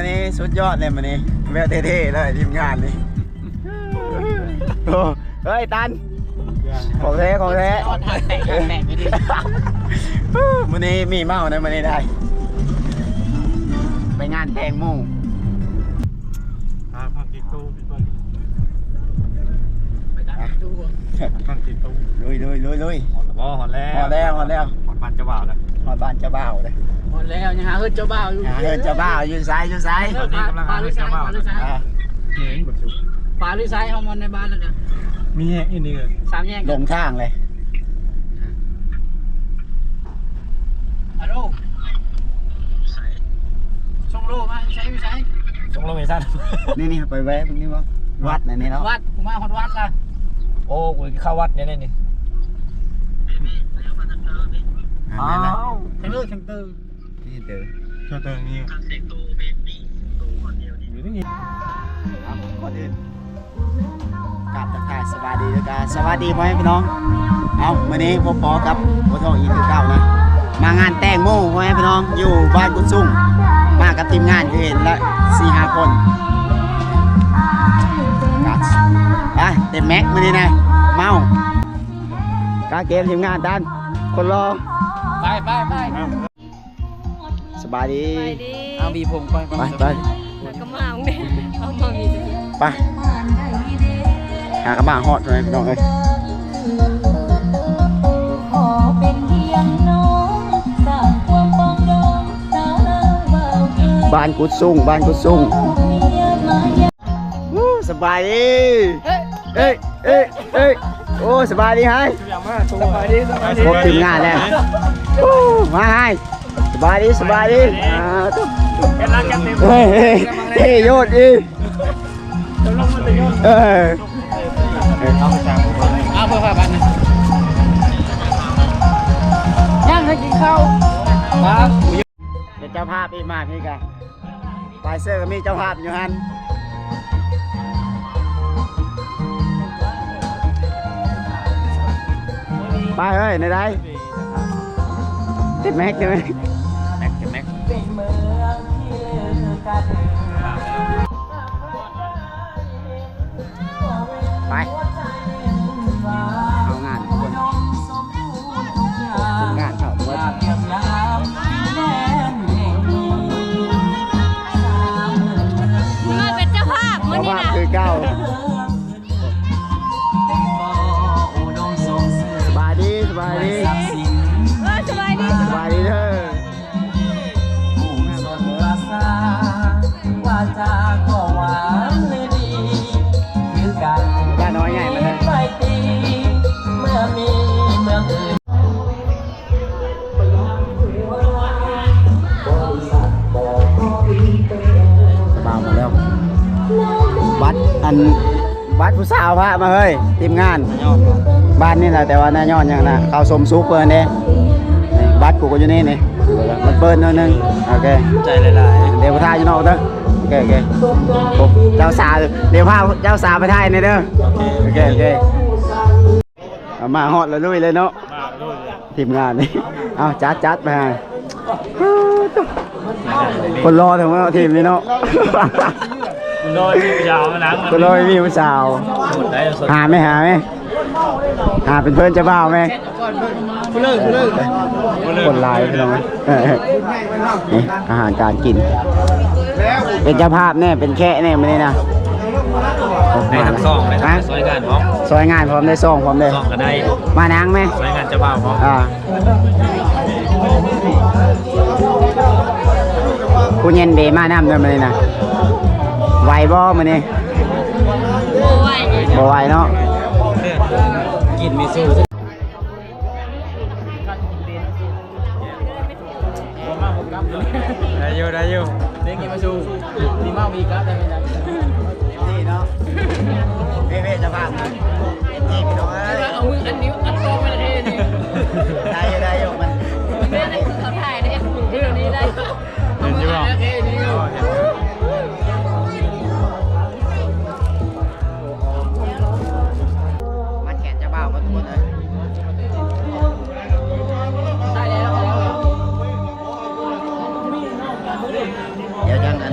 ອັນນີ້ສຸດຍອດເລີຍມື້ນີ້ ແບບເທ່ໆເລີຍທີມງານນີ້. ໂອ້ ເຮີ້ຍ ຕັນ ຂອງແທ້ ຂອງແທ້. ມື້ນີ້ມີເມົານະ ມື້ນີ້ໄດ້ໄປງານແຕ່ງໝູ່. ຫາພັກກິນຕູ້ ໄປຕາມຕູ້ ຫາພັກກິນຕູ້. ລຸຍ ລຸຍ ລຸຍ ລຸຍ. ຮອດແລ້ວບໍ່? ຮອດແລ້ວ ຮອດແລ້ວ ຮອດແລ້ວ. ຮອດບ້ານເຈົ້າບ່າວແລ້ວ ຮອດບ້ານເຈົ້າບ່າວແລ້ວ. ຮອດແລ້ວ ຍັງຫາເຮືອນເຈົ້າບ່າວຢູ່ ຫາເຮືອນເຈົ້າບ່າວຢູ່. ໃສ ຢູ່ໃສ? ຕອນນີ້ກຳລັງຫາເຮືອນເຈົ້າບ່າວ. ຂວາຫຼືຊ້າຍ? ຂວາຫຼືຊ້າຍ? ເອີ ຂວາຫຼືຊ້າຍ? ເຮົາມາໃນບ້ານແລ້ວນະ ມີແຍກອີກນີ້ ສາມແຍກ ລົງທາງເລີຍ. ອາໂລ ໃສ ສົ່ງໂລມາ ຢູ່ໃສ ຢູ່ໃສ? ສົ່ງໂລເມຊັນ ນີ້ ນີ້ ໄປແວະເບິ່ງນີ້ບໍ່? ວັດອັນນີ້ເນາະ ວັດ. ກູມາຮອດວັດລະ. ໂອ້ ກູເຂົ້າວັດນີ້ ນີ້ ນີ້. ອ່າ ແມ່ນລະ ທາງເດີ ທາງເດີ ນີ້ເດີ ເດີນີ້ ຢູ່ນີ້. ອ່າ ກ່ອນອື່ນ ກາບທັກທາຍສະບາຍດີ ແລ້ວກະສະຫວັດດີພໍ່ແມ່ພີ່ນ້ອງ. ເອົ້າ ມື້ນີ້ພົບພໍ້ກັບພໍ່ທອງອີກຄືເກົ່ານະ ມາງານແຕ່ງໝູ່ພໍ່ແມ່ພີ່ນ້ອງ ຢູ່ບ້ານກຸດສຸງ ມາກັບທີມງານ ຄືເຫັນລະ ສີ່ຫ້າຄົນ. ໄປ ເຕັມແມັກມື້ນີ້ນະ ເມົາ. ກາເກມທີມງານ ຕັນ ຄົນຫຼໍ່. ໄປ ໄປ ໄປ. ສະບາຍດີ ສະບາຍດີ. ເອົາ ຫວີຜົມກ່ອນ ໄປ ໄປ ແລ້ວກໍມາເອົານີ້ ເອົາມາຫວີ. ໄປ ຫາກະມາຮອດແລ້ວພີ່ນ້ອງເອີຍ. ບ້ານກຸດສຸງ ບ້ານກຸດສຸງ. ອູ້ ສະບາຍດີ ເອີ ເອີ ເອີ ເອີ. ໂອ້ ສະບາຍດີໄຮ ສະບາຍດີ ສະບາຍດີ. ພົບທີມງານແລ້ວ ອູ້ ມາໄຮ ສະບາຍດີ ສະບາຍດີ. ອ່າ ເຮີ້ຍ ເຮີ້ຍ ເທ່ໂຍດອີ ເອີ ເອົາເພື່ອພາກັນ ຍ່າງໃຫ້ກິນເຂົ້າ. ເປັນເຈົ້າພາບອີກ ມາພີ້ກະ ປາຍເຊີກະມີເຈົ້າພາບຢູ່ຫັ້ນ. ໄປເຮີ້ຍ ແນວໃດ? ເຕັມແມັກ ເຕັມແມັກ ແມັກ ເຕັມແມັກ. ໄປ ເອົາງານທຸກຄົນ ງານເຂົ້າໝົດ. ເປັນເຈົ້າພາບມື້ນີ້ນະ ເຈົ້າພາບຄືເກົ່າ. ສະບາຍດີ ສະບາຍດີ ເອີ ສະບາຍດີ ສະບາຍດີເດີ. ບ່າວມາແລ້ວ ບັດ ອັນ ບັດຜູ້ສາວພາມາເຮີ້ຍ ທີມງານ ບ້ານນີ້ແຫຼະ ແຕ່ວ່ານາຍອນຫຍັງນະ ເຂົ້າສົມສຸກເພິ່ນເດ້. ບັດກູກໍຢູ່ນີ້ນີ້ ມັນເປີດໜ້ອຍໜຶ່ງ. ໂອເຄ ໃຈຫຼາຍໆ ດຽວໄປຖ່າຍຢູ່ນອກເດີ. ໂອເຄ ໂອເຄ ໂອ້ ເຈົ້າສາວ ດຽວພາເຈົ້າສາວໄປຖ່າຍແດ່ເດີ. ໂອເຄ ໂອເຄ ໂອເຄ. ເອົາ ມາຮອດແລ້ວ ລຸຍເລີຍເນາະ ມາລຸຍເລີຍ ທີມງານນີ້. ເອົາ ຈັດ ຈັດໄປໃຫ້ ຄົນຫຼໍ່ທັງໝົດທີມນີ້ເນາະ. ຄົນຫຼໍ່ມີຜູ້ສາວມານັ່ງ ຄົນຫຼໍ່ມີຜູ້ສາວ. ຫາແມ ຫາແມ ຫາເປັນເພື່ອນເຈົ້າບ່າວແມ. ຄົນຫຼາຍພີ່ນ້ອງເອີຍ. ນີ້ອາຫານການກິນ ເປັນເຈົ້າພາບແດ່ ເປັນແຂກແດ່ມື້ນີ້ນະ. ໄດ້ທັງສອງເລີຍ ຊ່ອຍງານພ້ອມ ຊ່ອຍງານພ້ອມ ໄດ້ສອງພ້ອມເດ້ ສອງກໍໄດ້ ມານັ່ງແມ ຊ່ອຍງານເຈົ້າບ່າວພ້ອມ. ອ່າ ຜູ້ເຢັນເບມານຳເດີມື້ນີ້ນະ. ໄຫວບໍ່ມື້ນີ້? ບໍ່ໄຫວ ບໍ່ໄຫວເນາະ ກິນມີສູ້. ໄດ້ຢູ່ ໄດ້ຢູ່ ເດ້ກິນມາສູ່ ມີເມົາມີກັບໄດ້ໄໝນະ? ເອັຟຊີເນາະ ເພເພເຈົ້າພາບນະ ເອັຟຊີພີ່ນ້ອງເອີຍ. ເອົາມືອັນນິ້ວອັນໂຕໄປເທນີ້ ໄດ້ຢູ່ ໄດ້ຢູ່ ມັນ ແມ່ນຄືເຂົາຖ່າຍໃນເອັຟຊີນີ້ໄດ້ ເຫັນຢູ່ບໍ່? ມັດແຂນເຈົ້າບ່າວກ່ອນທຸກຄົນເອີຍ. ດຽວຈັ່ງອັນ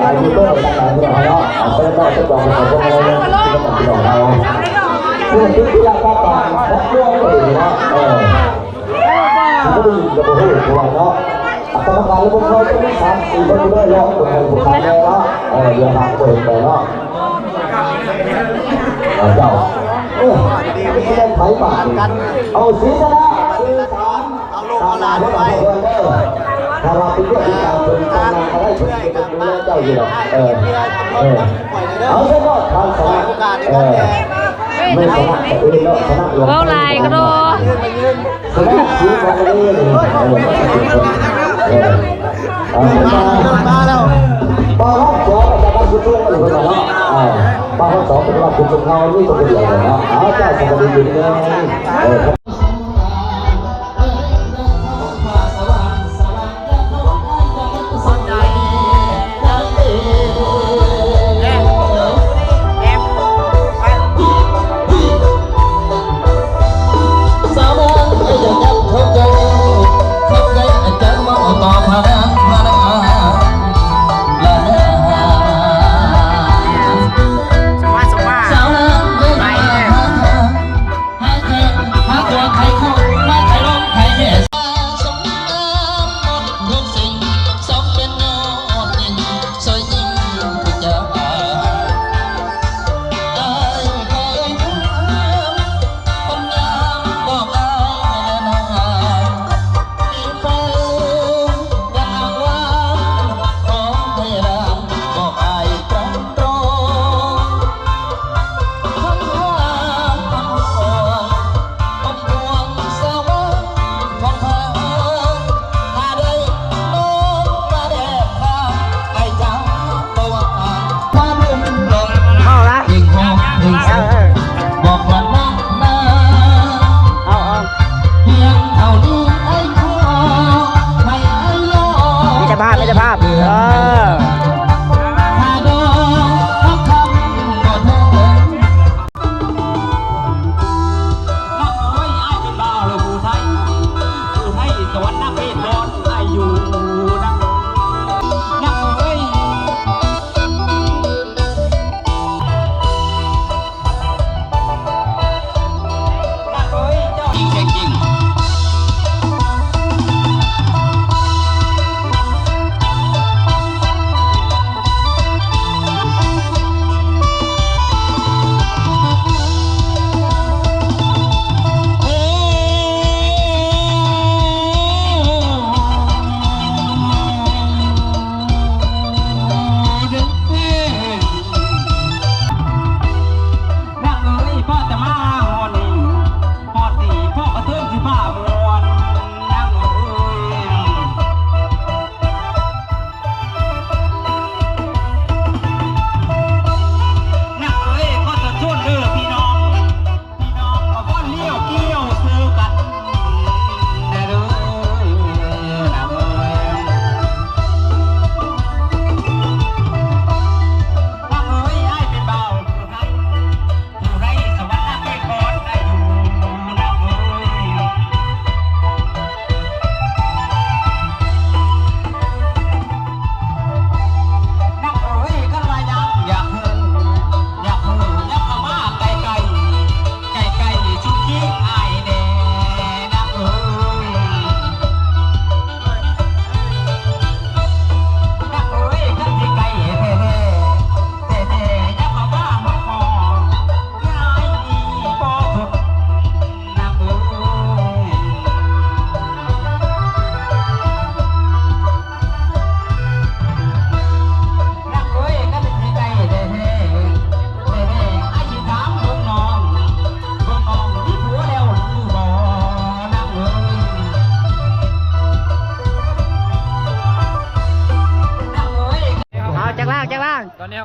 ຫຼາຍຢູທູບເບີ ຫຼາຍຄົນເນາະ ເອົາໄປເນາະ ເຈົ້າຂອງເພິ່ນກໍບໍ່ໄດ້ເນາະ ພີ່ນ້ອງເຮົາ ເພື່ອຕິດເພື່ອປາບປາມ ຮັກລວມເອງເນາະ ເອີ ຜູ້ອື່ນກໍບໍ່ຮູ້ຄືກັນເນາະ ອາ ກຳມະການລະບົບເຮົາຈະມີສາມສີ່ຄົນຢູ່ເດີເນາະ ຜູ້ໃດຜູ້ຂາດແນ່ເນາະ ເອີ ດຽວຫາບໍ່ເຫັນໄປເນາະ ເອີ ເຈົ້າ ເອີ ຊິແມ່ນໃຜບາດນີ້ ເອົາ ສີຊະນະ ເອົາລູກເອົາຫຼານໄວ້ ຖ້າວ່າເປັນເລື່ອງທີ່ການເພິ່ນການງານກໍໄດ້ເພິ່ນເກັບເງິນດູແລເຈົ້າຢູ່ດອກ ເອີ ເອີ ເອົາຊະເນາະ ທ່ານຊະນະ ເອີ ແມ່ນຊະນະ ເອີ ເນາະ ຊະນະ ເວົ້າຫຼາຍກໍໂດ ຊະນະ ເອີ ເອີ ເອີ ເອີ ມາແລ້ວ ປະຫວັດສອງ ປະຫວັດສອງ ເອີ ປະຫວັດສອງ ເປັນປະຫວັດສອງ ເຮົາມີຕົວດຽວເນາະ ເອົາ ເຈົ້າສະບາຍດີຢູ່ເດີ ເອີ ສະບາຍ ສະບາຍ ສະບາຍ ໄປເລີຍ.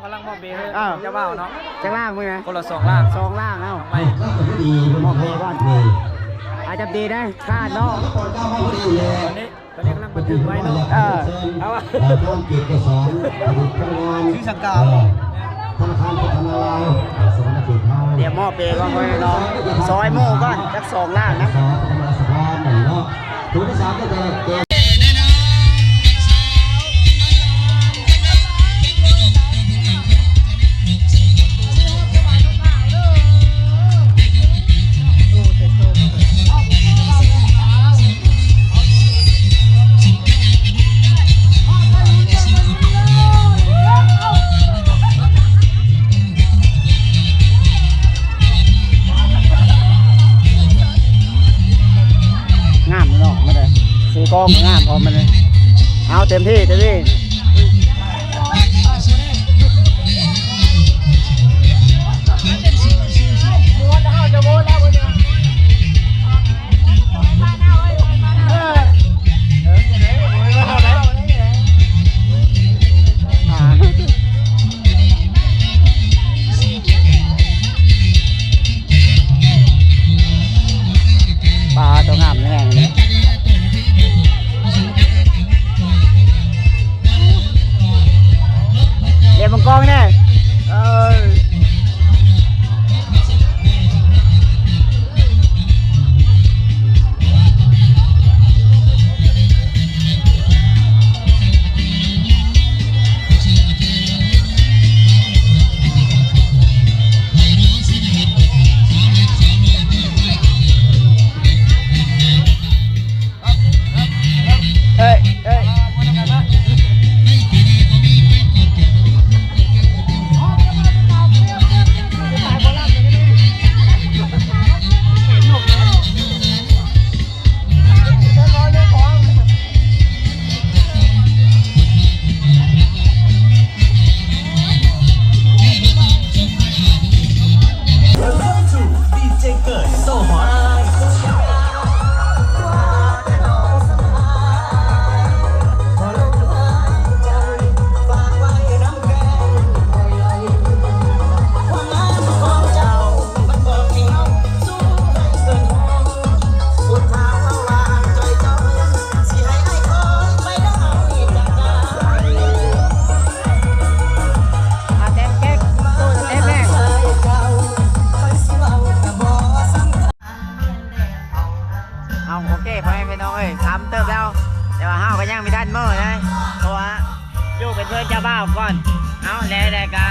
ກຳລັງມອບເບໃຫ້ ເອີ ເຈົ້າບ່າວເນາະ ຈັກລ້ານມື້ນະ? ຄົນລະສອງລ້ານ ສອງລ້ານ. ເອົາ ມອບເບກ່ອນ ອາດຈະດີໄດ້ ຂາດເນາະ. ຕອນນີ້ ຕອນນີ້ກຳລັງບັນທຶກໄວ້ເນາະ ເອີ ເອົາ ຊື່ສັງກາ ທະນາຄານພັດທະນາລາວ ສະຫວັນນະເຂດ ດຽວມອບເບກ່ອນເນາະ ຊ່ອຍໝູ່ກ່ອນ ຈັກສອງລ້ານນະ. ງາມເນາະ ມາເດີ ຊື້ກອງກໍງາມພ້ອມ ມາເດີ ເອົາເຕັມທີ່ ເຕັມທີ່. ປາໂຕງາມແຮງເລີຍ ດຽວເບິ່ງກ້ອງແດ່ ເອີ. ເອີຍ ເອີຍ ເອົາ ໂອເຄ ພໍ່ແມ່ພີ່ນ້ອງເອີຍ ຄ່ຳເຕີບແລ້ວ ແຕ່ວ່າເຮົາກໍຍັງມີທັນມື້ເດ້ ເພາະວ່າຢູ່ເປັນເພື່ອນເຈົ້າບ່າວກ່ອນ. ເອົາ ແລ້ວໃດໆ ກະ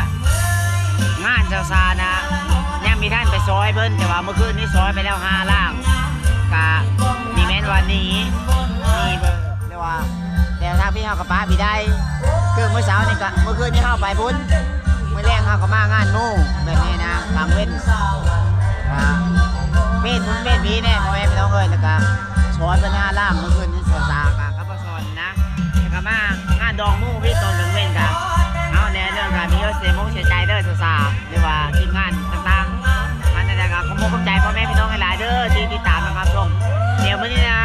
ງານສາວສານະ ຍັງມີທັນໄປຊ່ອຍເພິ່ນ ແຕ່ວ່າມື້ຄືນນີ້ຊ່ອຍໄປແລ້ວຫ້າລ້ານ ກະນີ້ແມ່ນວ່າໜີ ໜີເພິ່ນ ແຕ່ວ່າ ແຕ່ທາງພີ້ເຮົາກໍປະບໍ່ໄດ້ ຄືມື້ເຊົ້ານີ້ກໍ ມື້ຄືນນີ້ເຮົາໄປພຸ້ນ ມື້ແລງເຮົາກໍມາງານໝູ່ແບບນີ້ນະ ກາງເວັນ ອ່າ ເວນພຸ້ນເວນພີ້ແດ່ ພໍ່ແມ່ພີ່ນ້ອງເອີຍ ແລ້ວກໍສອນບັນຫາລ່າງ ມື້ຄືນນີ້ສາວສາກະກັບບໍ່ສອນນະ ແລ້ວກໍມາງານດອງໝູ່ພີ້ຕອນກາງເວັນກະ ເອົາແດ່ເລື່ອງການມີເງິນເສຍມົກເສຍໃຈເດີສາວສາ ຫຼືວ່າທີມງານຕ່າງໆ ອັນນັ້ນແຫຼະ ກໍຂອບອົກຂອບໃຈພໍ່ແມ່ພີ່ນ້ອງຫຼາຍໆເດີທີ່ຕິດຕາມນະຄັບຊົມ ດຽວມື້ນີ້ນະ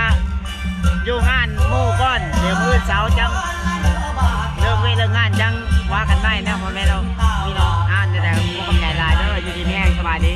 ຢູ່ງານໝູ່ກ່ອນ ດຽວມື້ເຊົ້າຈັ່ງເລີກວຽກເລີກງານຈັ່ງວ່າກັນໃໝ່ເນາະ ພໍ່ແມ່ເນາະ ພີ່ນ້ອງ ອ່າ ແຕ່ ແຕ່ຂອບໃຈຫຼາຍເດີ ຢູ່ດີມີແຮງ ສະບາຍດີ.